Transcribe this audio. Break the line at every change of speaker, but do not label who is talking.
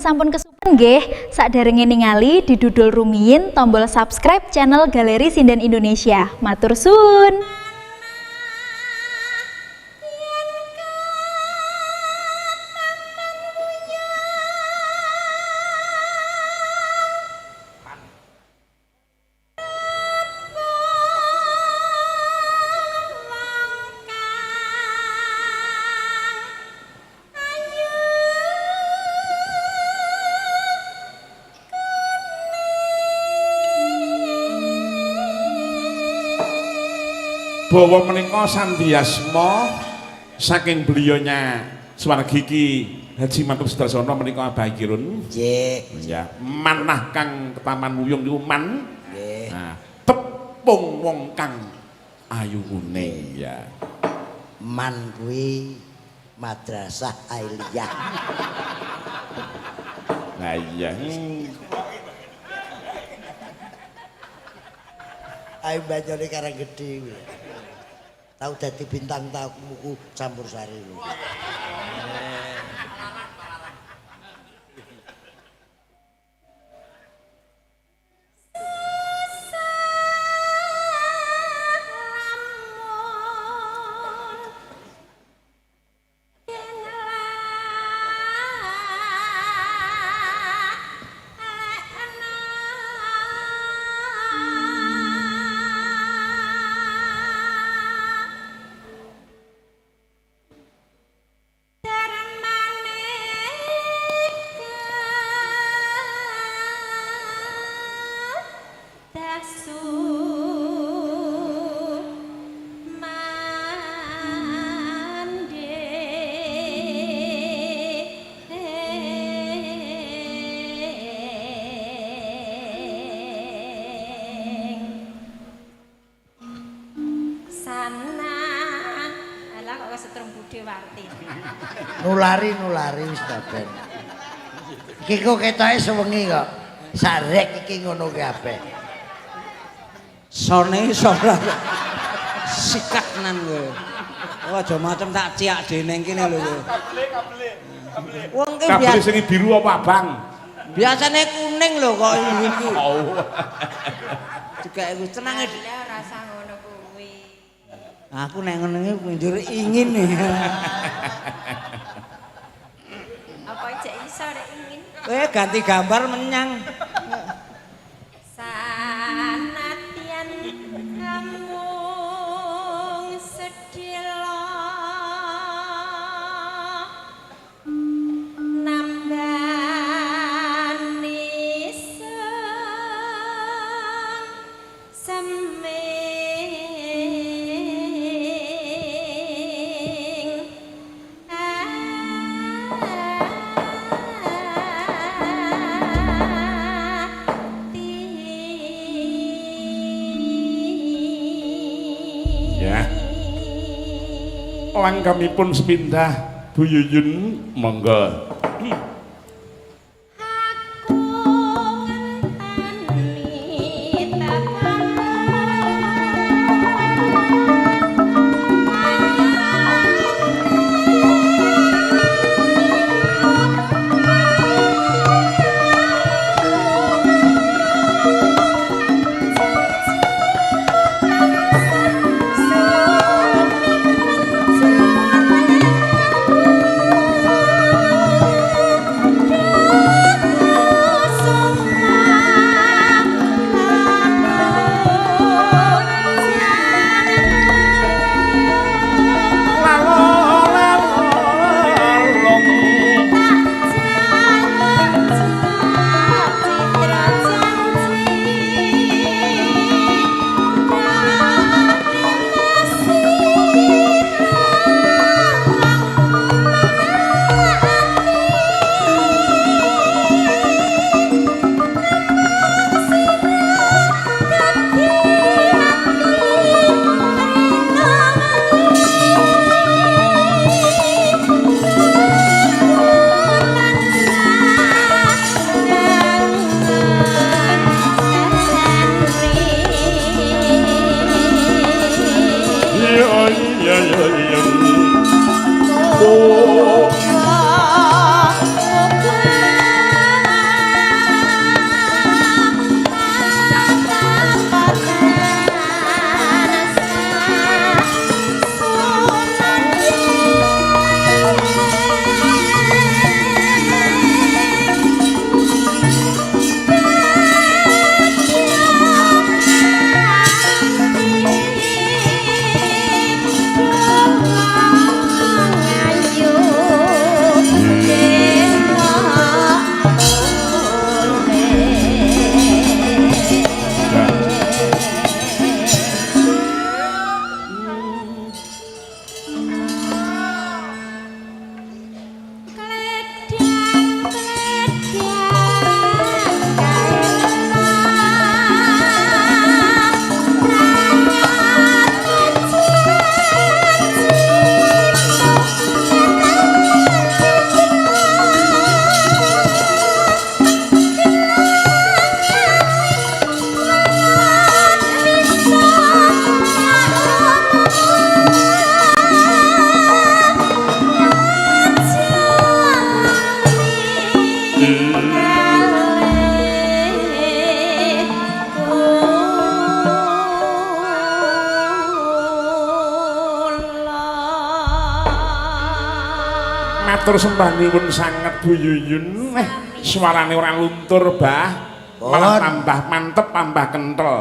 Sampun kesupen nggih, saderenge ningali didudul rumiyin tombol subscribe channel Galeri Sinden Indonesia. Matur suwun.
Bawa menika sandiasma saking beliaunya swargi Ki Haji Manteb Sudarsono menika Abah Kirun.
Nggih.
Ya, manah kang ketaman wuyung niku man.
Nggih.
Nah, tepung wong kang ayu kuning ya.
Man kuwi Madrasah Ailiyah.
Lah iya.
Ayo banyone karang gedhe kuwi. Tau dadi bintang tamuku campur sari lho. Nulari-nulari wis ta ben. Iki kok ketoke sewengi kok. Sarek iki ngono kabeh.
Sone iso ora. Sikat nan kowe. Oh, aja macem tak ciak dene kene lho kowe. Wong ki
Kabele sing biru apa abang?
Biasane kuning lho kok iki.
Oh.
Juga iku tenange
rasa ngono kuwi.
Aku nek ngono iki njur ingin.
Apa cek iso nek ingin?
Kowe ganti gambar menyang.
Sanadyan amung sedhela nambani seming
Ya. Langkamipun sepindah Bu Yuyun monggo.
Aku ngenteni tekan.
Matur sembah nuwun sanget Bu Yuyun. Suarane ora luntur, Bah. Malah
Pun.
tambah mantep, tambah kental.